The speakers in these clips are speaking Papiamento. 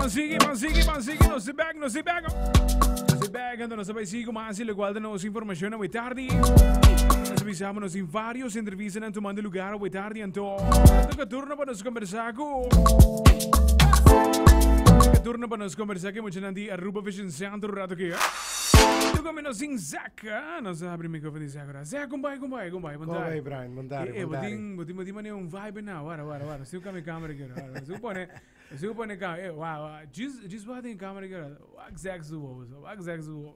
Ban sigui, ban sigui, ban sigui. Nos ta back, nos ta back. Nos ta back, anto nos ta bai sigui ku mas i lokual ta nos informashon awe tardi. Nos a bisa nos tin varios entrevistanan tumando lugar awe tardi, anto toka turno pa nos kombersá ku toka turno pa nos kombersá ku e muchanan di Aruba Vision Center un rato aki. Toka mi nos tin Zack. Nos a habri microfoon di Zack ora. Zack, kom bai, kom bai, kom bai. Bon Kom tardi. bai, Brian. Bon tardi, Eh, eh, bon tardi. botin, botin, botin mane un vibe na. Wara, wara, wara. Siu kami camera ki ora. Wara. Siu pone, siu pone camera. Eh, wa, wa. Just, just wa den camera ki ora. Wak Zack su wowo, so. Wak Zack su wowo.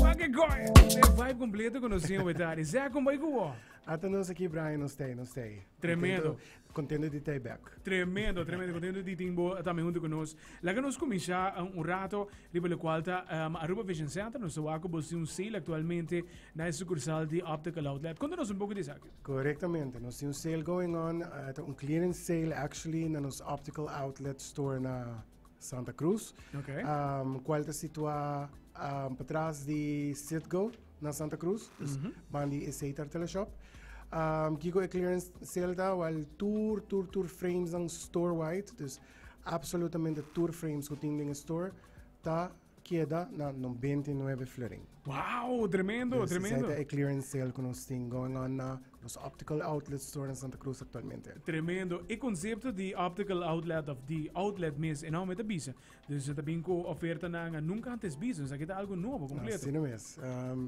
Wak e goy. E vibe completo ku nos tin awe tardi. Zack, kom bai ku wo. Ata nos aki, Brian, nos tei, nos tei. Tremendo. Contento, contento di tei back. Tremendo, tremendo. Contento di tin bo tambe hunto cu nos. Laga nos cuminsa un rato riba locual ta Aruba Vision Center. Nos ta wak cu bo tin un sale actualmente na e sucursal di Optical Outlet. Conta nos un poco di esaki. Correctamente. Nos tin un sale going on. Ta un clearance sale actually na nos Optical Outlet store na Santa Cruz. Cual ta situa patras di Citgo na Santa Cruz. Dus bandi e Seitar Teleshop. Kiko e clearance sale ta? Wel, tur, tur, tur frames dan store-wide. Dus absolutamente tur frames ku tin den e store ta keda na 99 florin. Wow, tremendo, Dus tremendo. esei ta e clearance sale ku nos tin going on na nos Optical Outlet store na Santa Cruz aktualmente. Tremendo. E konsepto di Optical Outlet of di outlet mes e nou me ta bisa. Dus e ta bin ku ofertanan nunka antes bisto. Esaki ta algo nobo, kompleto. Asina mes.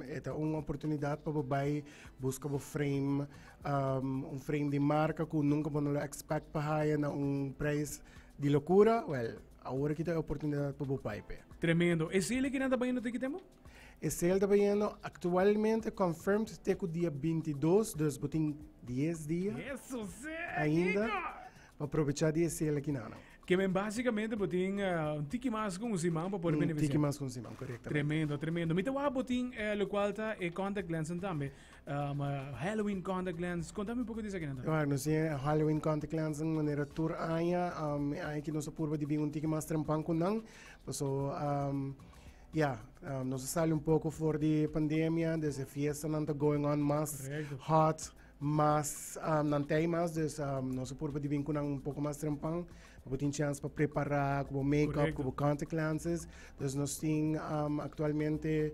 E ta un oportunidat pa bo bai buska bo frame, un frame di marka ku nunka bo no lo expect pa haya na un prijs di lokura. Well, awor aki ta e oportunidat pa bo bai p'e. Tremendo. E sale aki nan ta bayendo te ki tempo? E sale ta bayendo aktualmente confirmed te ku dia 22, dus bo tin 10 dia Eso si! ainda Kiko! pa aprovecha di e sale aki nan. Ke men basicamente bo tin un tiki mas ku un siman pa por Un beneficia. tiki mas ku un siman, korektamente. Tremendo, tremendo. Mi ta wak bo tin lokual ta e contact lensen tambe. Halloween contact lens. Konta mi un poko di esaki nan tambe. Wak, nos tin e Halloween contact lensen manera tur aña. E aña aki nos a purba di bin un tiki mas trempan ku nan. Paso, ya, nos a sali un poko for di pandemia, dus e fiestanan ta going on mas hot. Mas nan tei mas, dus nos a purba di bin ku nan un poko mas trempan. Bo tin chance pa prepara ku bo make-up, ku bo contact lenses. Dus nos tin aktualmente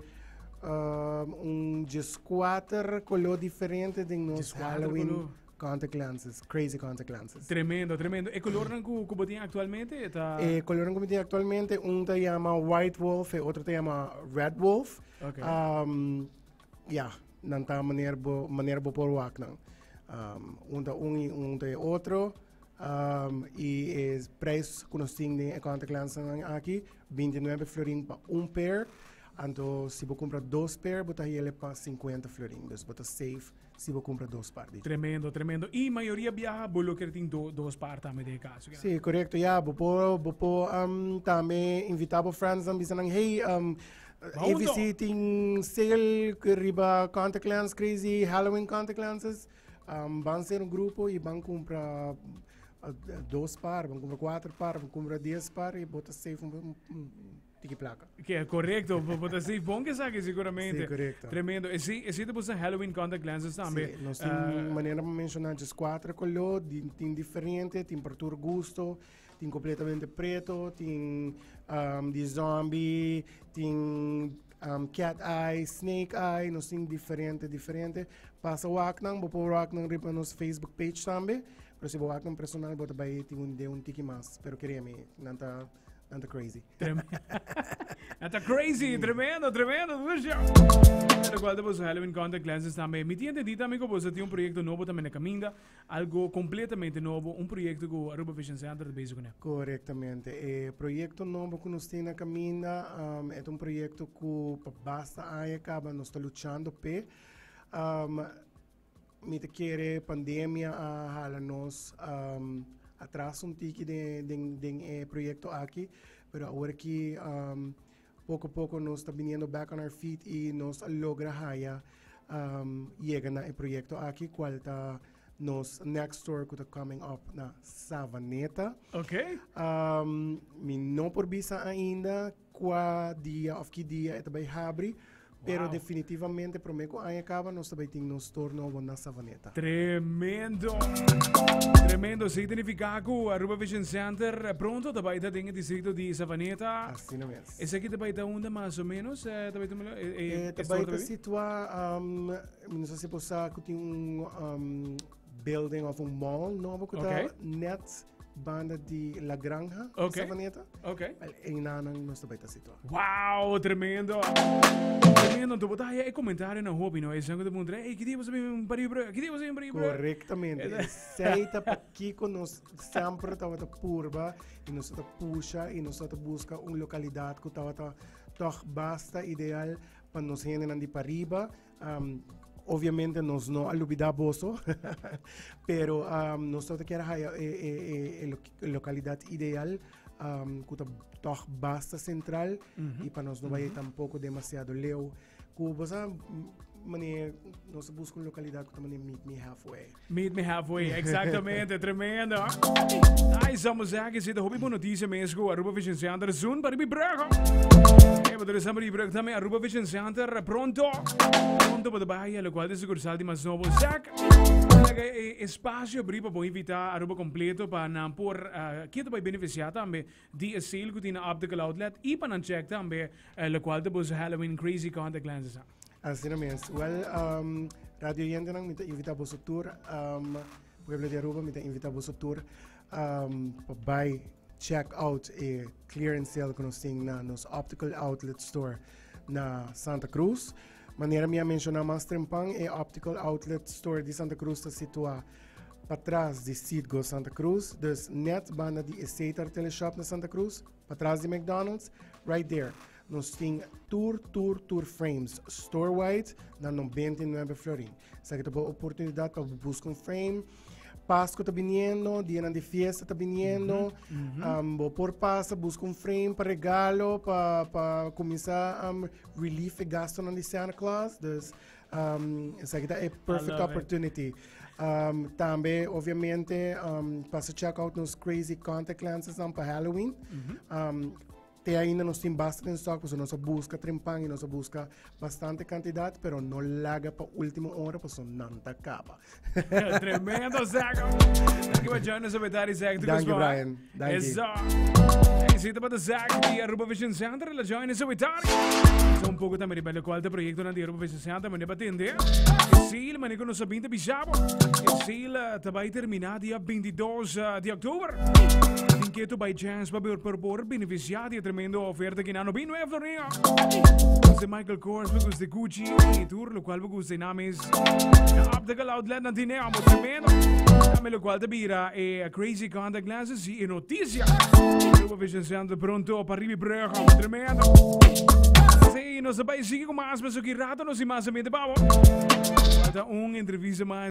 un dieskuater koló diferente den nos Halloween contact lenses, crazy contact lenses. Tremendo, tremendo. E kolornan ku bo tin aktualmente ta? E kolornan ku mi tin aktualmente, un ta yama White Wolf, e otro ta yama Red Wolf. Ya, nan ta manera bo, manera bo por wak nan. Um, un ta un i un ta e otro. Um, i e prijs ku nos tin den e contact lensennan aki, 29 florin pa un pair. Anto si bo kumpra dos pair, bo ta hele pa 50 florin. Dus bo ta safe si bo kumpra dos par di. Tremendo, tremendo. I mayoria biaha bo lo kier tin do, dos par tambe den e kaso. Sí, korekto. Ya, bo por, bo por um, tambe invita bo friendsnan, bisa nan, hey, um, AVC tin sale riba contact lens, crazy Halloween contact lenses. Um, ban ser un grupo y ban cumpra uh, dos par, ban cumpra cuatro par, ban cumpra 10 par y bo ta save un tiki placa. Que correcto, bo ta save bon que saque seguramente. Sí, correcto. Tremendo. Esi, esi te busa Halloween contact lenses tambe. Sí, nos tin manera pa menciona just cuatro color, tin diferente, tin por tur gusto. Tin completamente preto, tin um, di zombie, tin um, cat eye, snake eye, nos tin diferente, diferente. Pasa wak nan, bo por wak nan riba nos Facebook page tambe. Pero si bo wak nan personal, bo ta bai tin un de un tiki mas. Pero créeme, nan ta, nan ta crazy. Nan ta crazy, tremendo, tremendo, dushi. Pero cual ta boso Halloween contact lenses tambe. Mi tin entendí tambe cu boso tin un proyecto nobo tambe na caminda. Algo completamente nobo, un proyecto cu Aruba Vision Center ta bezig cune. Corectamente. E proyecto nobo cu nos tin na caminda um, e ta un proyecto cu pa basta aña caba nos ta luchando p'e. Um, mi ta kere pandemia a hala nos um, atras un tiki den, den, den e proyecto aki, pero awor aki um, poco poco nos ta biniendo back on our feet y nos a logra haya um, yega na e proyecto aki, cual ta nos next store cu ta coming up na Savaneta. Um, mi no por bisa ainda cua dia of ki dia e ta bay habri, Pero definitivamente prome cu aña caba nos ta bay tin nos store nobo na Savaneta. Tremendo! Tremendo! Esey ta nifica cu Aruba Vision Center pronto ta bay ta den e distrito di Savaneta. Asina mes. Esaki ta bay ta unda mas o menos? Ta bay ta e ta bay ta situa, mi no sa si bo sa cu tin un building of un mall nobo cu ta net Banda di La Granja, okay. Savaneta. Ok. Einan nos ta bai ta situa. Wow, tremendo. Tremendo. Tu bota e comentario na hopi, no? Esnan ku ta puntra, hey, ki dia boso bin Paribre? Ki dia boso bin Paribre? Correctamente. Esei ta pakiko nos semper tabata purba y nos ta pusha y nos ta busca un localidad ku tabata toch basta ideal pa nos hendenan di pariba. Obviamente nos no a lubida boso, pero nos ta kier haya e, e, e, e localidad ideal ku ta toch basta central y pa nos no vaya tampoco demasiado leu. Ku bosa mane nos busca un localidad ku ta mane meet me halfway. Meet me halfway, exactamente, tremendo. Ay, somos aquí, si te hopi boa noticia mes ku Aruba Vision Center soon para mi brug. Eh, maar er is maar brug también Aruba Vision Center pronto. Pronto para bahia, lo cual de sucursal di mas nobo. Zack, laga e espacio abri pa bo invita Aruba completo pa nan por uh, kieto bay beneficiar tambe di e sale ku tin na Optical Outlet y pa nan check tambe uh, lo cual te boso Halloween Crazy Contact Lenses. Asina mes. Wel, um, radio oyentenan, mi ta invita boso tur, um, pueblo di Aruba, mi ta invita boso tur um, pa bai check out e clearance sale ku nos tin na nos Optical Outlet Store na Santa Cruz. Manera mi a menciona mas trempan, e Optical Outlet Store di Santa Cruz ta situa patras di Citgo Santa Cruz, dus net banda di e Setar Teleshop na Santa Cruz, patras di McDonald's, right there. Nos tin tur tur tur frames store wide na 99 florin. Esaki ta bo oportunidad pa bo busca un frame. Pasco ta biniendo, dianan di fiesta ta biniendo. Um, bo por pasa busca un frame pa regalo, pa, pa cuminsa um, relief e gastonan di Santa Claus. Dus um, esaki ta e perfect love it. opportunity. Um, tambe, obviamente, um, pasa check out nos crazy contact lenses nan pa Halloween. Um, Te ainda nos tin basta den stock, pasobra nos a busca trempan y nos a busca bastante cantidad, pero no laga pa ultimo ora, pasobra nan ta caba. Tremendo, Zack. Dank je pa join us op Betari, Zack. Dank je, Brian. Dank je. Eso. Hey, zita pa de Zack di Aruba Vision Center. La join us op Betari. So un poco tambe riba locual te proyecto nan di Aruba Vision Center, mane pa tende. E sale, mane cu nos a binti bisabo. E sale ta bay termina dia 22 di october. Tin keto bay chance pa por por beneficia di e tremendo oferta ki nan 99 florin. Gusta Michael Kors, me gusta Gucci y tur lo cual me gusta names. Na Optical Outlet nan tine amo tremendo. Tambe lo cual te bira e crazy contact lenses y e noticia. Aruba Vision Center pronto pa ribi brug amo tremendo. Sí, nos bay sigue con mas, pero ki rato nos y mas ambiente pavo. Falta un entrevista mas.